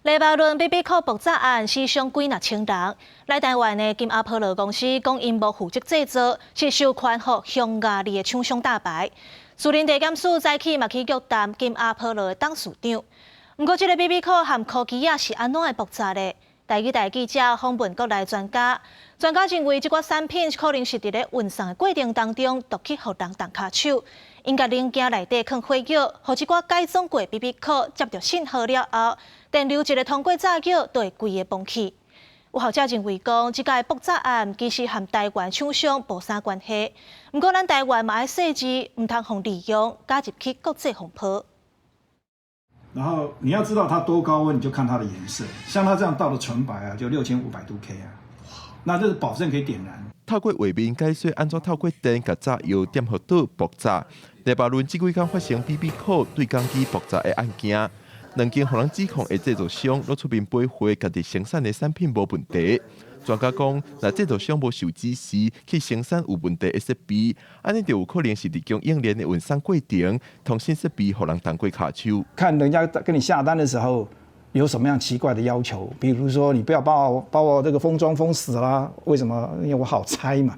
黎巴嫩比比克爆炸案死傷幾若千人，來台灣的金阿波羅公司講𪜶無負責製造，是授權予匈牙利的廠商打牌。士林地檢署早起嘛去約談金阿波羅的董事長。毋過，這个比比克和科技仔是按怎會爆炸的？台語台記者訪問國內專家，專家認為這寡產品可能是佇咧運送的過程當中，毒去予人動跤手，𪜶共零件內底囥火藥，予這寡改裝過比比克接著信號了後，電流一个通過炸藥，就會規个崩去。有學者認為講，這个爆炸案其實和台灣廠商無啥關係。毋過，咱台灣嘛愛細緻，毋通予利用加入去國際風波。然後你要知道它多高溫，你就看它的顏色。像它這樣到了純白啊，就6500度 K 啊，那這是保證可以點燃。透過畫面解說，按怎透過電共炸藥點予倒爆炸。黎巴嫩這幾工發生比比克對講機爆炸的案件，兩間予人指控的製造商攏出面駁回，家己生產的產品無問題。專家講，若製造商無受指示去生產有問題的設備，按呢就有可能是佇供應鏈的運送過程，通訊設備予人動過跤手。看人家跟你下單的時候有什麼樣奇怪的要求，比如說你不要把我這個封裝封死啦，為什麼？因為我好拆嘛，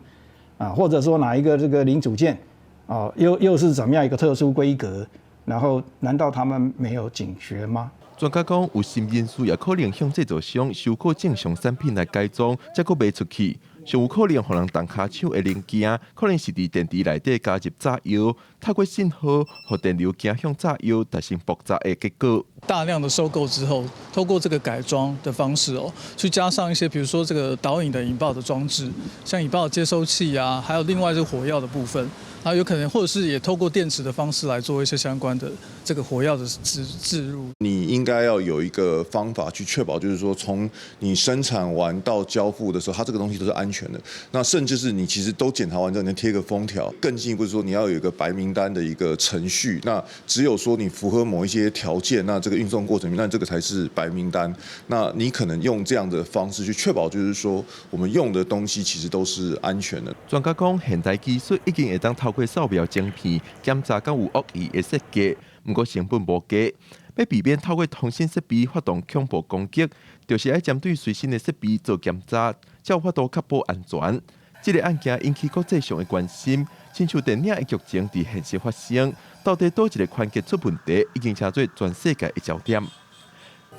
啊，或者說哪一個這個零組件，啊，又是怎麼樣一個特殊規格？然後難道他們沒有警覺嗎？專家講，有心人士也可能向製造商收購正常產品來改裝，才閣賣出去。上有可能予人動跤手的零件，可能是佇電池內底加入炸藥，透過信號，予電流行向炸藥，達成爆炸的結果。大量的收購之後，透過這個改裝的方式哦，去加上一些，比如說這個導引的引爆的裝置，像引爆接收器啊，還有另外這個火藥的部分，然後有可能或者是也透過電池的方式來做一些相關的這個火藥的置入。你應該要有一個方法去確保，就是說從你生產完到交付的時候，它這個東西都是安全的。那甚至是你其實都檢查完之後，你貼個封條。更進一步是說，你要有一個白名單的一個程序。那只有說你符合某一些條件，那這個運送過程，那這個才是白名單。那你可能用這樣的方式去確保，就是說我們用的東西其實都是安全的。專家講，現代技術已經會當透過掃描晶片檢查敢有惡意的設計，毋過成本無低。欲避免透過通訊設備發動恐怖攻擊，就是愛針對隨身的設備做檢查，才有法度確保安全。這个案件引起國際上的關心，親像電影的劇情佇現實發生，到底佗一个環節出問題，已經成做全世界的焦點。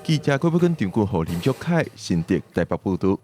記者郭寶根、張君豪、林玉凱，新竹台北報導。